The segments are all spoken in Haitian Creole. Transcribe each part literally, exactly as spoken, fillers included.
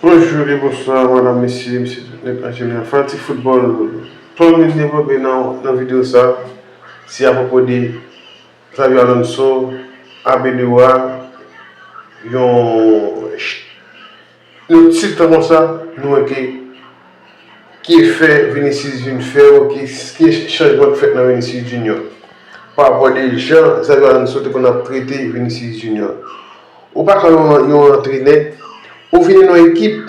Bonjou e bonswa, madanm, mesye, mesye tout nèg an jeneral. Fanatik foutbòl, pran minit devlope nan, nan videyo sa, se apwopo de Xabi Alonso, Arbeloa, yon, yon tit tan konsa, nou wè ke, ki efè Vinicius vin fè, ki, ki chanjman k fèt nan Vinicius Junior. Pa rapò de jan Xabi Alonso te konn ap trete Vinicius Junior. Ou pa ka yon, yon antrenè, ou vini nan ekip,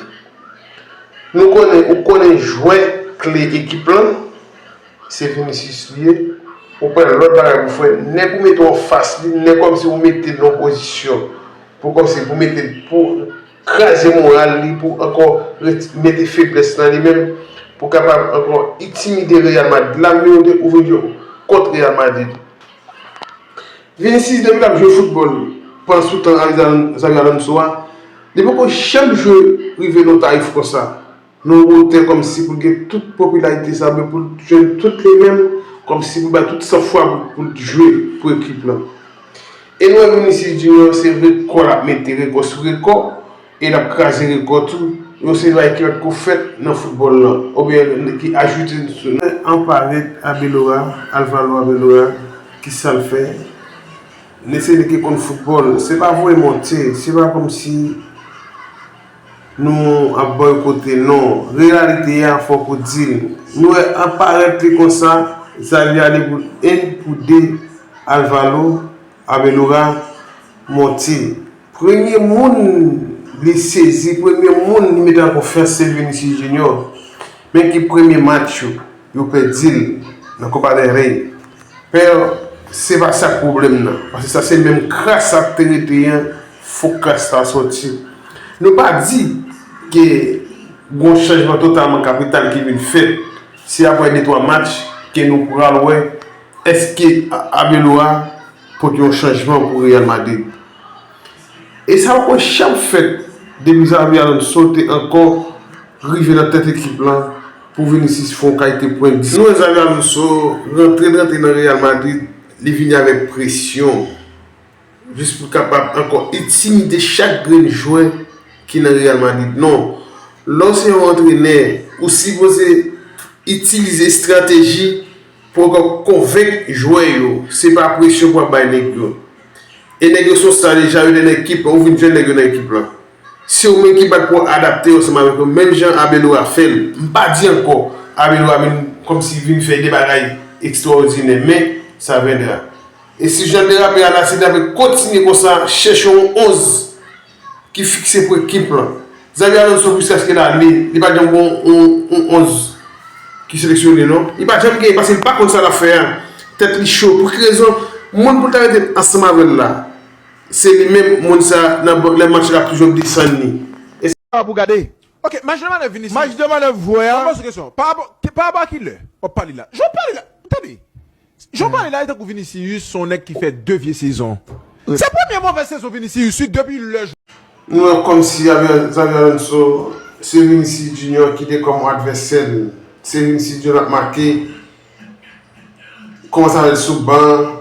nou konnen, ou konnen jwè kle ekip lan, se Vinicius li ye. Ou pran lòt bagay pou fè, nèg ou mete w anfas li, nèg kòmsi ou mete l nan pozisyon pou kòmsi pou mete l pou kraze moral li, pou ankò ret- mete feblès nan li menm, pou kapab ankò entimide Real Madrid. La menm ou vin jwe kont Real Madrid. Vinicius depi l ap jwe foutbòl pandan sou tan Xabi Alonso a, li poko janm jwe rive nan yon tarif konsa. Nan yon wotè kòmsi pou l gen tout popilarite sa, oubyen pou l jwenn tout li menm, kòmsi pou l bay tout san fwa pou, pou l jwe pou ekip lan. E nou wè Vinicius Junior se rekò l ap mete, rekò sou rekò, e l ap kraze rekò tou. Yon seri de bagay ki pa t ko fèt nan foutbòl lan, oubyen ki ajoute sou. Anparèt Arbeloa, Alvaro Arbeloa, ki sa l fè? Li se nèg ki konn foutbòl, se pa voye monte, se pa kòmsi nou ap bòykote, non. Reyalite a, fòk ou di l. Nou wè anparèt li konsa, Xabi ale pou enn, pou de, Alvaro Arbeloa monte. Premye moun li sezi, premye moun li mete an konfyans, se Vinicius Junior. Men ki premye match yo, yo pèdi l nan Copa del Rey. Pè, se pa sa k pwoblèm nan. Paske sa se menm kras sa k te rete an, fòk kras la sòti. Nou pa di ke gon chanjman totalman kapital ki vin fèt. Se apre de twa match ke nou pral wè èske A- Arbeloa pote yon chanjman pou Real Madrid. E sa poko janm fèt depi Xabi Alonso te ankò rive nan tèt ekip lan pou Vinicius fè yon kalite pwen dis. Nou wè Xabi Alonso rantre, rantre nan Real Madrid, li vini avèk presyon, jis pou kapab ankò entimide chak grenn jwè ki nan Real Madrid. Non, lè w se yon antrenè, ou sipoze itilize estrateji pou w konvenk jwè yo. Se pa presyon pou w ap bay nèg yo. E nèg yo se yon sta deja, yo te nan ekip lan, ou vin jwenn nèg yo nan ekip lan. Se ou menm ki bat pou w adapte w ansanm avèk yo, menm jan Arbeloa fè l. M pa di ankò Arbeloa vin kòmsi vin fè de bagay ekstraòdinè, men sa vendra. E si jan l derape a la, si l ap kontinye konsa, chèche yon onz ki fikse pou ekip lan. Xabi Alonso jiskaske l ale, li pa janm gen yon, yon, yon onz ki seleksyone, non. Li pa janm gen, paske li pa konn sa l ap fè a. Tèt li cho. Pou ki rezon? Moun pou l ta rete ansanm avè l la, se li menm moun sa, nan lè match la ap toujou ap desann li. E sa pou gade. Ok, match de manèv Vinicius. Match de manèv jwè a. Mwen poze kesyon. Pa rapò, pa rapò a ki lè w ap pale la. Jan w pale la. Tande. Jan w pale la, e tankou Vinicius se yon nèg ki fè de vye sezon. Se premye move sezon Vinicius, wi, depi lè. Nou wè kòmsi Xabi Alonso, se Vinicius Junior ki te kòm advèsè l. Se Vinicius Junior l ap make, kòmanse avè l sou ban,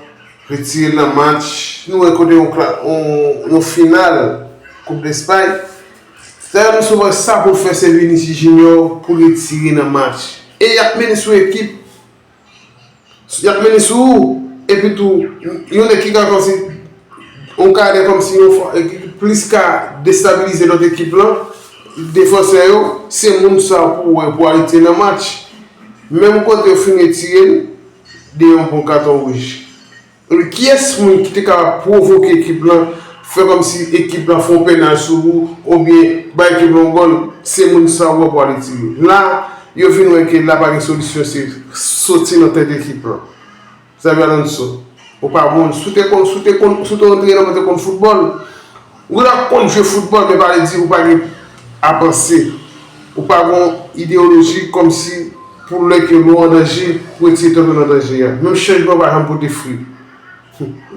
retire l nan match. Nou wè kote yon, yon, yon final Koup Despay. Xabi Alonso wè sa pou l fè, se Vinicius Junior pou l retire nan match. E y ap mennen sou ekip. Y ap mennen sou ou. Epi tou, yon nèg ki ka kòmsi, yon ka wè kòmsi yon fò, ki plis ka destabilize lòt ekip lan, defansè yo, se moun sa pou wè pou al retire nan match. Menm kote yo fin retire l, de yon bon katon wouj. Kiyès moun ki te kapab pwovoke ekip lan, fè kòmsi ekip lan fè yon penal sou ou, oubyen bay ekip lan yon gòl, se moun sa ou wè pou al retire. La, yo vin wè ke la pa gen solisyon, se soti nan tèt ekip lan. Xabi Alonso, ou pa bon, si w te konn, si w te konn, si w te rantre nan te konn foutbòl, ou gentan konn jwe foutbòl, men pa vle di ou pa gen a panse. Ou pa gen ideyoloji kòmsi pou lè ke nou an danje, pou retire tèt nou nan danje a. Menm chanjman pa janm pote fwi.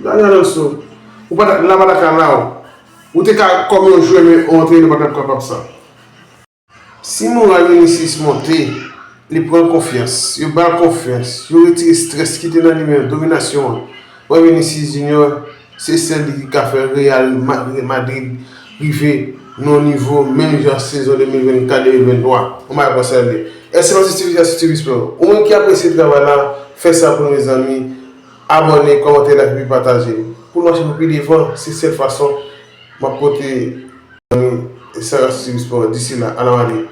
Dani Alonso, ou pa ta, la pa ta ka la w. Ou te ka kòm yon jwè, men yon antrenè pa t ap kapab sa. Si moral Vinicius monte, li pran konfyans, yo ba l konfyans, yo retire estrès ki te nan li menm, dominasyon an. Wè Vinicius Junior, se sèl li ki ka fè Real Ma- Madrid rive nan nivo menm jan sezon de mil vennkat de mil venntwa. Ou mwen konsa li. Èske se pa Stevie, se Stevie Sport? Ou menm ki apresye travay la, fè sa pou nou, mezanmi. Abòne, kòmante, like epi pataje. Pou nou mache pou pi devan, se sèl fason m ap pote, mezanmi, sa reste Stevie Sport. D'ici là, à la mani.